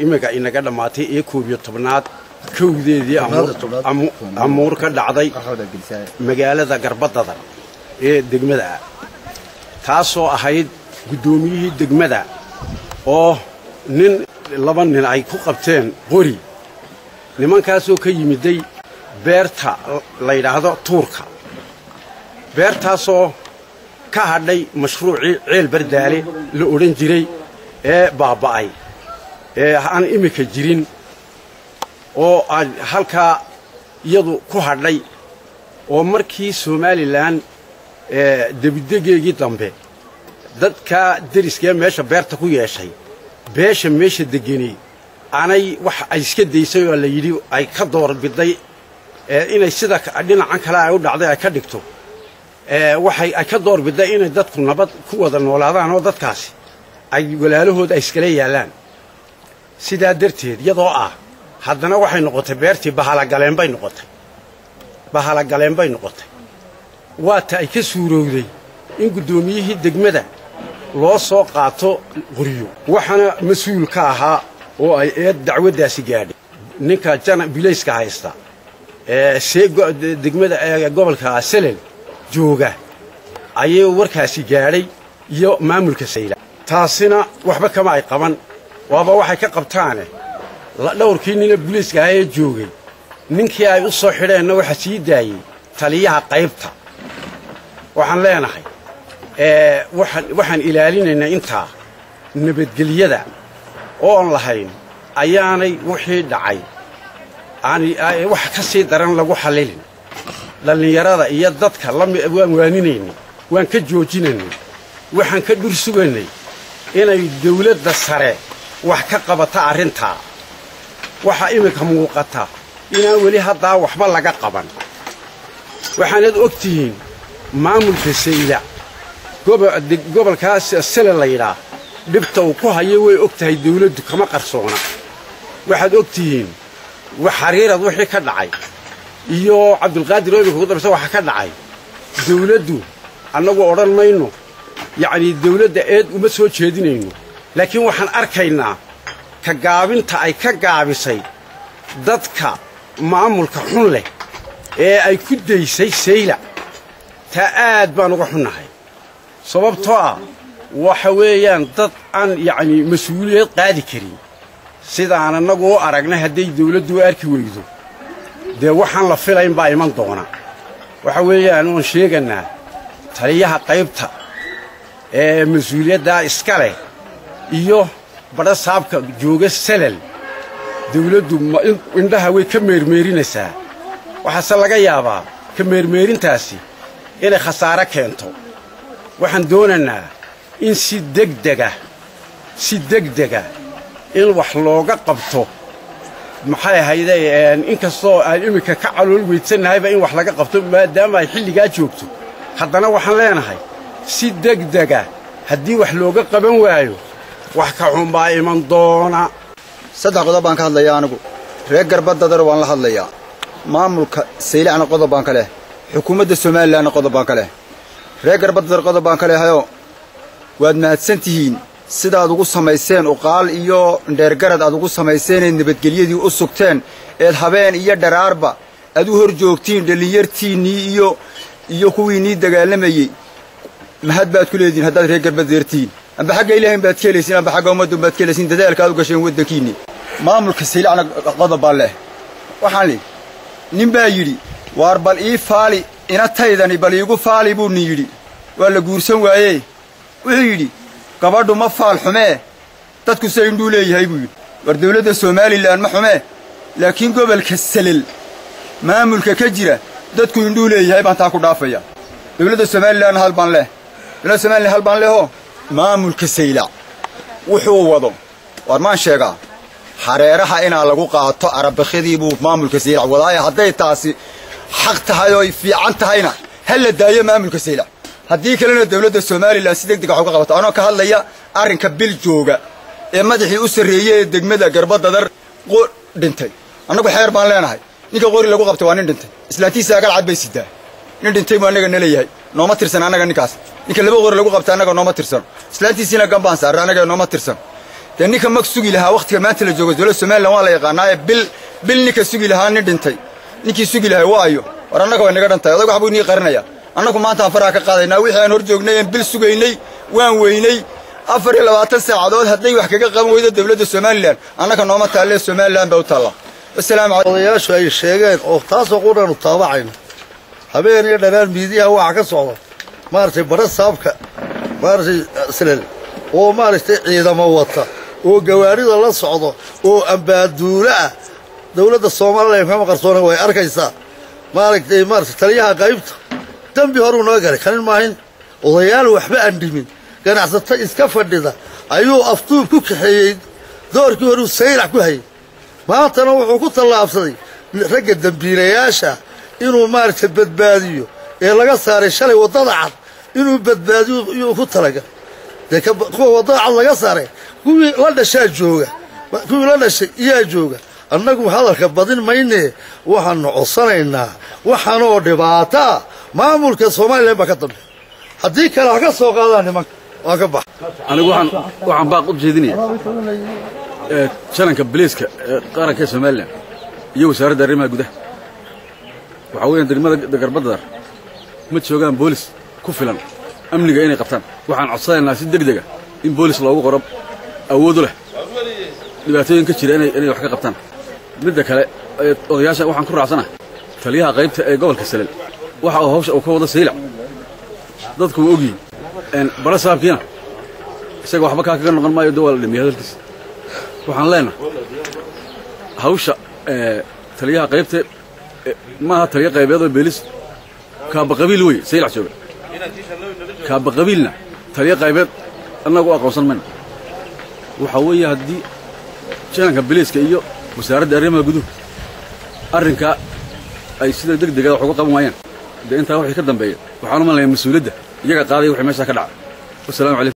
Imika inaga dhammaatay ee 11aad kowdeedii amuur ka dhacday magaalada Garbadada ee degmada ah, taasoo ahayd guddoomiyihii degmada oo nin laba nin ay ku qabteen qori, nimankaasoo ka yimiday beerta la yidhaahdo Tuurka, beertaasoo ka hadhay mashruucii Ceel Bardaale la odhan jiray ee baaba'ay ee aan iminka jirin, oo aan halkaa iyadu ku hadhay, oo markii Somalilan debidegeegii dambe dadkaa deriskee meesha beerta ku yeeshay, beesha meesha deggenay aanay wax ay iska daysay oo la yidhi ay ka doorbiday inay sida dhinacan kale ay u dhacday ay ka dhigto, waxay ay ka doorbiday inay dadku nabad ku wada noolaadaan oo dadkaasi ay walaalahood ay iskala yaallaan. Sidaa darteed iyadoo ah haddana waxay noqotay beertii bahalagaleen bay noqotay, bahalagaleen bay noqotay. Waata ay ka suurowday in guddoomiyihii degmada loo soo qaato qoryo, waxaana mas-uul ka ahaa oo ay eed dacwaddaasi gaadhay ninka jana bilayska haysta ee see degmada gobolka Selel jooga ayuu warkaasi gaadhay iyo maamulka Sayla. Taasina waxba kama ay qaban, waaba waxay ka qabtaane dhowrkii nina buliiska ahaa ee joogay, ninkii ay u soo xidheenna waxaa sii daayey taliyaha qaybta. Waxaan leenahay waxaan ilaalinaynaa intaa nabadgelyada oon lahayn ayaanay wixii dhacay wax ka sii daran lagu xallilin. Dhallinyarada iyo dadka waan waaninaynay, waan ka joojinaynay, waxaan ka dhur sugaynay inay dawladda sare wax ka qabata arrintaa. Waxaa iminka muuqata inaan weli haddaa waxba laga qaban. Waxaanad og tihiin maamulka Saylac gobolkaas Sele la yidhaah dhibta uu ku hayo way og tahay dawladdu, kama qarsoona. Waxaad og tihiin Xariirad wixii ka dhacay iyo Cabdulqaadir oo iminka ku dambaysa waxa ka dhacay. Dawladdu annagu odhan mayno, yacnii dawladda eed uma soo jeedinayno, laakiin waxaan arkaynaa ka gaabinta ay ka gaabisay dadka maamulka xun leh ee ay ku daysay Saylac. Taa aad baan uga xunnahay, sababtoo ah waxa weeyaan dad aan yacnii mas-uuliyad qaadi karin sidaan annagu u aragnay. Hadday dawladdu u arki weydo, dee waxaan la filayn baa iman doona. Waxa weeyaan oon sheegannaa taliyaha qaybta ee mas-uuliyaddaa iska leh iyo badha saabka jooga Salal, dawladdu indhaha way ka meermeerinaysaa, waxaase laga yaabaa ka meermeerintaasi inay khasaare keento. Waxaan doonaynaa in si degdega, si degdega in wax looga qabto. Maxay ahayde, inkastoo aan iminka ka calool weydsanahayba in wax laga qabto maadaama ay xilligaa joogto, haddana waxaan leenahay si degdega haddii wax looga qaban waayo wax ka xun baa iman doona. Saddex qodob baan ka hadlayaa anigu. Reer Garbadadar waan la hadlayaa, maamulka Saylacna qodob baan ka leh, xukuumadda Somalilanna qodob baan ka leh. Reer Garbadadar qodob baan ka lehayoo waad mahadsan tihiin sidaad ugu samayseen uqaal iyo dheergarad aad ugu samayseen eed nabadgelyadii u sugteen, eed habeen iyo dharaarba aad u hor joogtiin dhallinyartiinnii iyo kuwiinnii dagaalamayey. Mahad baad ku leedihin haddaad reer Garbadadartihiin, amba xagga Ilaahayn baad ka helaysiin, amba xagga ummaddan baad ka helaysiin dadaalka aad u gasheen waddankiinni. Maamulka Saylacna qodob baan leh. Waxaan lihi nin baa yidhi, waar bal ii faali inataydani, bal iigu faali buu nin yidhi, waa la guursan waayee. Wuxuu yidhi gabadhu ma faal xumee, dadku se indhuu leeyahay buu yidhi. War dawladda Somalilan ma xumee, laakiin gobolka Salel maamulka ka jira dadku indhuu leeyahay baan taa ku dhaafaya. Dawladda Somalilan hal baan leh, dawladda Somalilan hal baan lehoo maamulka Saylac wuxuu wado waar maan sheegaa xareeraha inaa lagu qaato arabakhidii buu maamulka Saylac wadaaye. Hadday taasi xaq tahay oo fiican tahayna ha la daayo maamulka Saylac, haddii kalena dawladda Somalilan si deg deg wax uga qabato. Anoo ka hadlaya arrinka bil jooga ee madaxii u sarreeyey ee degmada Garbadadar dhintay, annagu xeer baan leenahay, ninka qori lagu qabtay waa nin dhintay, islaantiisa agal cad bay sidaa, nin dhintay buu annaga naleeyahay, nooma tirsan annaga ninkaas. Ninka laba qori lagu qabtay annaga nooma tirsano, islaantiisiina gambaan saarra annaga nooma tirsano. Dee ninka mag sugi lahaa wakhtiga maanta la joogo dowladda Somalilan waa la yaqaanaaye, bil bil ninka sugi lahaa, nin dhintay ninkii sugi lahay waayo. War annaga way naga dhantahay, odag waxbuu inii qarinaya. Annagu maanta aan faraha ka qaadaynaa wixii aan hor joognay een bil sugaynay, waan weynay. 24 saacadood hadday wax kaga qaban weydo dowladda Somalilan, annaga nooma taalle, Somalilan baa u taalla. Wasalaamu. Odayaashu ay sheegeen oo taasoo qudhaanu taabacayno habeen iyo dhanaan miidiyaha waxaa ka socda maaragtay bara saabka maaragtay slel oo maaragtay ciidamo wata oo gawaarida la socdo oo ambaaduulo ah. Dowladda Somalilan kama qarsoona, way arkaysaa. Maaragtay taliyaha qaybta dembi horuu noo galay, kanin maahin. Odayaal waxba aan dhimin, ganacsato iska fadhida ayuu afduub ku kaxeeyey. Doorkii horuu saylac ku hayay, maantana wuxuu ku tallaabsaday ragga dembiilayaasha inuu maaragtay badbaadiyo ee laga saaray shalay waddada cad, inuu badbaadiyo iyuu ku talagal. Dee kuwa waddada cad laga saaray, kuwii la dhashaa jooga, kuwii la dhashay iyaa jooga. Annagu hadalka badin maynee, waxaanu codsanaynaa waxaanoo dhibaataa maamulka Somalilan baa ka dambe, haddii kale ha ka soo qaadaan nimanka. Waan ka bax. Anigu waxaan baaq u jeedinaya jananka biliiska ee qaranka Somalilan iyo wasaaradda arrimaha gudaha. Waxaa weeyaan degmada Garbadadar ma joogaan boolis ku filan amniga inay qabtaan. Waxaan codsanaynaa si deg dega in boolis loogu qoro awoodu leh dhibaatooyin ka jira inay wax ka qabtaan. Midda kale, odayaasha waxaan ku raacsanahay taliyaha qaybta ee gobolka Salel waxa uu hawsha uu ka wado Saylac dadku waa ogyihiin. Bara saabkiina isaga waxba kaa kaga noqon maayo, de waa la dhimiyay hadalkiisa. Waxaan leenahay hawsha taliyaha qaybta maaha taliya qaybeed oo beelis kaaba qabiil wey Saylac jooga, kaaba qabiilna taliya qaybeed annagu aqoonsan mayno. Waxaa weeye haddii jananka biliiska iyo wasaaradda arrimaha guduhu arrinkaa ay sida deg degada wax uga qaban waayaan, dee intaa wixii ka dambeeya waxaan u malnayaa mas-uuliyadda iyaga qaadaya wixii meeshaa ka dhaca. Wasalaamu calaykum.